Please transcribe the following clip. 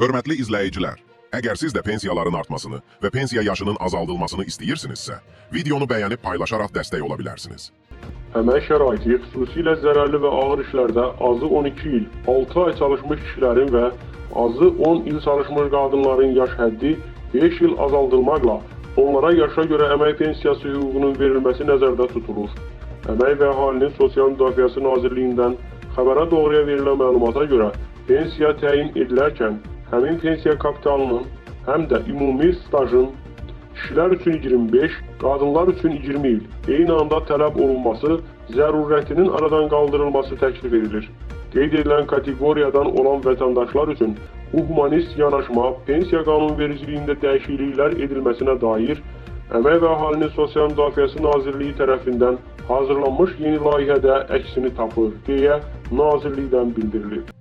Hörmətli izləyicilər, əgər siz də pensiyaların artmasını və pensiya yaşının azaldılmasını istəyirsinizsə, videonu bəyənib paylaşaraq dəstək ola bilərsiniz. Əmək şəraiti, xüsusilə zərərli və ağır işlərdə azı 12 il, 6 ay çalışmış kişilərin və azı 10 il çalışmış qadınların yaş həddi 5 il azaldılmaqla onlara yaşa görə əmək pensiyası hüququnun verilməsi nəzərdə tutulur. Əmək və Əhalinin Sosial Müdafiəsi Nazirliyindən xəbərə doğruya verilən məlumata görə pensiya təyin edilərkən həmin pensiya kapitalının həm də ümumi stajın kişilər üçün 25, qadınlar üçün 20 il eyni anda tələb olunması zərurətinin aradan qaldırılması təklif edilir. Qeyd edilən kateqoriyadan olan vətəndaşlar üçün bu humanist yanaşma pensiya qanunvericiliyində dəyişikliklər edilməsinə dair Əmək və Əhalinin Sosial Müdafiəsi Nazirliyi tərəfindən hazırlanmış yeni layihədə əksini tapır deyə nazirlikdən bildirilib.